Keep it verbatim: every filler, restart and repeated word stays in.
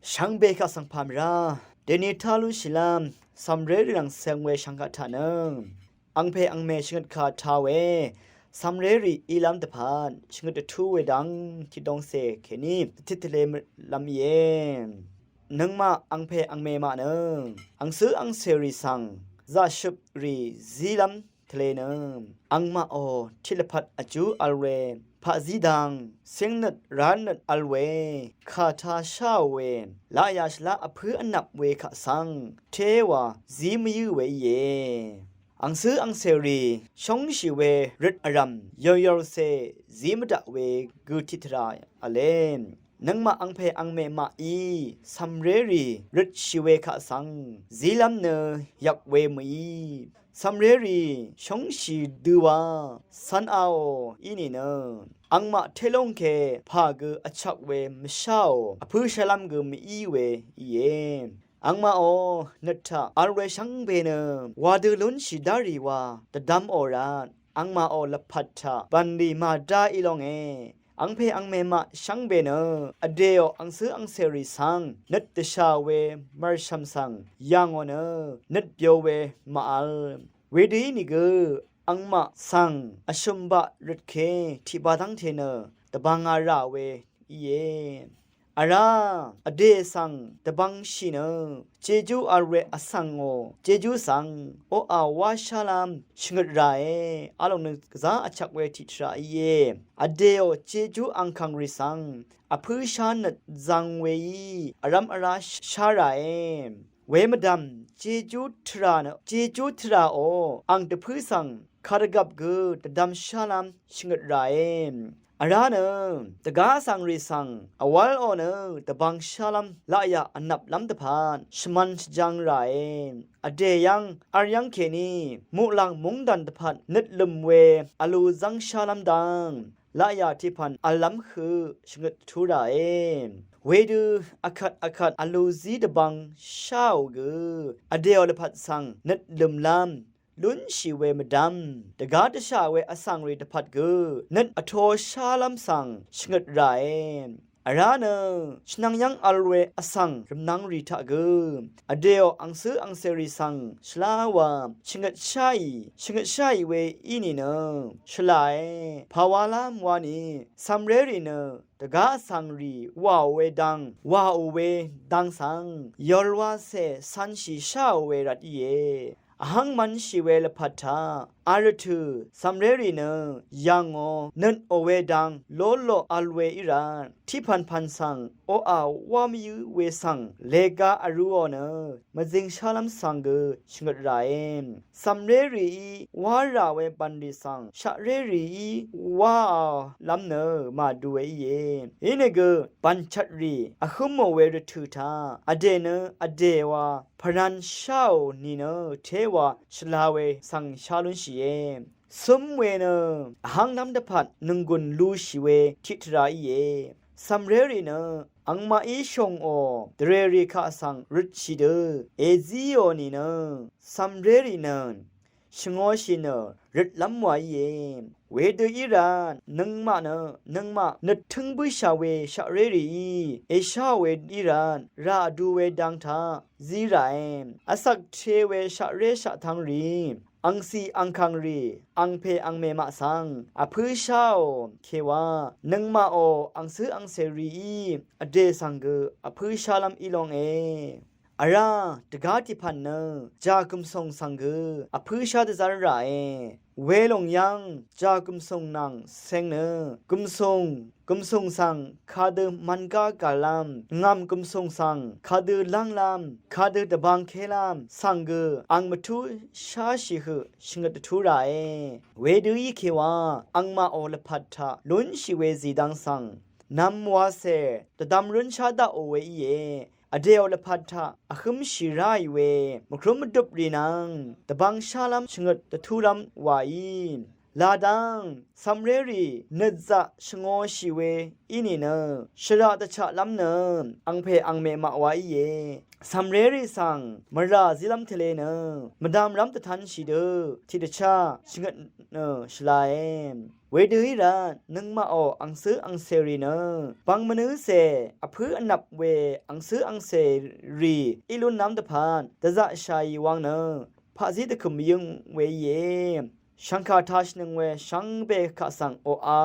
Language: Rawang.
Shvngbe kaq svng pà mvrá dèní tá lúnshìlv́m cv̀mrérì nvng cv̄ng we shvngkaq taq nø angpè angmè shvngøt kà tā we cv̀mrérì ílv́m dvpvt shvngøt dvtú we dang tiqdongcè kèní dvtit tvlē lv́m íe. Nøngmaq angpè angmè maq nø angcǿ angcèrì svng zaqshøprì zílv́m tvlē nø angmaqò tiq lvpat vjú vl we paqzí dang cíngnøt ránøt vl we kà tā sháò we laqyà shvlá vpǿ vnvp we kaq svng téwà zí mvyǿ we íe. Angcǿ angcèrì shóngshì we røt vrv̀m yòyòrcè zí mvdaq we gø tiqtvrà v̄le. Nøngmaq angpè angmè maqí cv̀mrérì røtshì we kaq svng zílv́m nø yvk we mø̀í cv̀mrérì shóngshì døwa cv̄n aò í nìnø angmaq té lóng ke pà gø vchvk we mvsháò vpǿ shálv́m gø mø̀í we íe. Angmaqò nøt taq vl we shvngbe nø wadø lúnshì dárì wa dvdv̄m ò rvt angmaqò lvpat taq bv̀nlì màdá í lónge. Angpè angmè maq shvngbe nø vdèò angcǿ angcèrì svng nøt dvshà we mv̀rshv̀m svng yà ngò nø nøt byo we màvl. Wedø ínìgø angmaq svng vshø̀mbaq røtke tiqba dv́ngte nø dvbvnga rà we íe. Vrá vdè svng dvbvngshì nø jejú vl we vsvngò jejú svng oqà wá shálv́m shvngøt ràe. Vlòng nø gvzá vchvk we tiqtvrà íe. Vdèò jejú angkàngrì svng vpǿ shánøt zvng weí vrv́m vrá shá ràe. Wemvdv̀m jejú tvrà nø jejú tvràò ang dvpǿ svng kadvgvp gø dvdvm shálv́m shvngøt ràe. Vrá nø dvgá vsvngrì svng vwv́lò nø dvbvng shálv́m laqyà vnvplv́m dvpvt shvmv̄n shvjv̄ng ràe. Vdè yv́ng v̄l yv́ng kèní muqlàng mungdàn dvpvt nøt lø̀m we vlu zv́ng shálv́m dang laqyà tiqpv̀n v̄llv́m høq shvngøt dvtú ràe. Wedø akvt akvt vlu zí dvbvng sháò gø vdèò lvpat svng nøt lø̀mlv́m lúnshì we mvdv́m dvgá dvshà we vsvngrì dvpvt gø nøt vtō shálv́m svng shvngøt ràe. Vrá nø shvnvng yv́ng vl we vsvng rvmnvngrì taq gø vdèò angcǿ angcèrì svng shvlá wa shvngøt sháì shvngøt sháì we í nìnø shvlàe. Pàwalám wani cv̀mrérì nø dvgá vsvngrì wàò we dang wàò we dang svng yòlwacè cv̄nshì sháò we rvt íe. Vhv́ng mv̄nshì we lvpat taq a rvtø̀ cv̀mrérì nø yv̀ngò nøtò we dang lóloq vl we í rvt tiqpv̀npv̀n svng oqà wá mvyǿ we svng lèga vrūò nø mvzing shálv́m svng gø shvngøt ràe. Cv̀mrérìí wá rà we bv̀nlì svng shaqrérìí wáālv́m nø màdu we íe. Inìgø bv̀nchvtrì vhǿmò we rvtø̀ taq vdè nø vdè wa pvran sháò nìnø téwa shvla we svng shá lúnshìe. Cǿm we nø vhánglv́m dvpvt nònggùn lushì we tiqtvrà íe. Cv̀mrérì nø angmaqí shòngò dvrèrì kaq svng røtshì dø èzíò nìnø cv̀mrérì nø shvngōshì nø røtlv́m wa íe. Wedø í rvt nøngmaq nø nøngmaq nøttǿng bǿshà we shaqrérìí èsháò we í rvt rà vdu we dang taq zí ràe. Vsvk te we shaqré shaqtvngrì angcì angkàngrì angpè angmè maq svng vpǿ sháò kèwa nøngmaqò angcǿ angcèrìí vdè svng gø vpǿ shálv́m í longe. Vrá dvgá tiqpv̀n nø jàgø̀msùng svng gø vpǿ shá dvzv́r ràe. Welòng yv́ng jàgø̀msùng nvng ceng nø gø̀msùng gø̀msùng svng kadø mvngá gàllv́m ngv̀m gø̀msùng svng kadø lv́nglv́m kadø dvbvngkélv́m svng gø ang mvtú sháshì høq shvngøt dvtú ràe. Wedø í kèwa angmaqò lvpat taq lúnshì we zìdvng svng nv̄m wacè dvdvm rúnshá daqò we íe. Vdèò lvpat taq vhǿmshì ráì we mvkrúm mvdøprì nvng dvbvng shálv́m shvngøt dvtúlv́m wàí Ladang cv̀mrérì nøtzaq shvngōshì we í nìnø shvraq dvchaqlv́m nø angpè angmeq maq wa íe. Cv̀mrérì svng mvrà zílv́m tvle nø mvdvmrv́m dvtanshì dø tiqdvchá shvngøt nø shvlae. Wedø í rvt nøngmaqò angcǿ angcèrì nø bvng mvnǿcè vpǿ vnvp we angcǿ angcèrì í lúnlv́m dvpvt dvzaqshàì wang nø paqzí dvkø̀m yøng we íe. Shv̀ngkà tashìnøng we shvngbe kaq svng oqà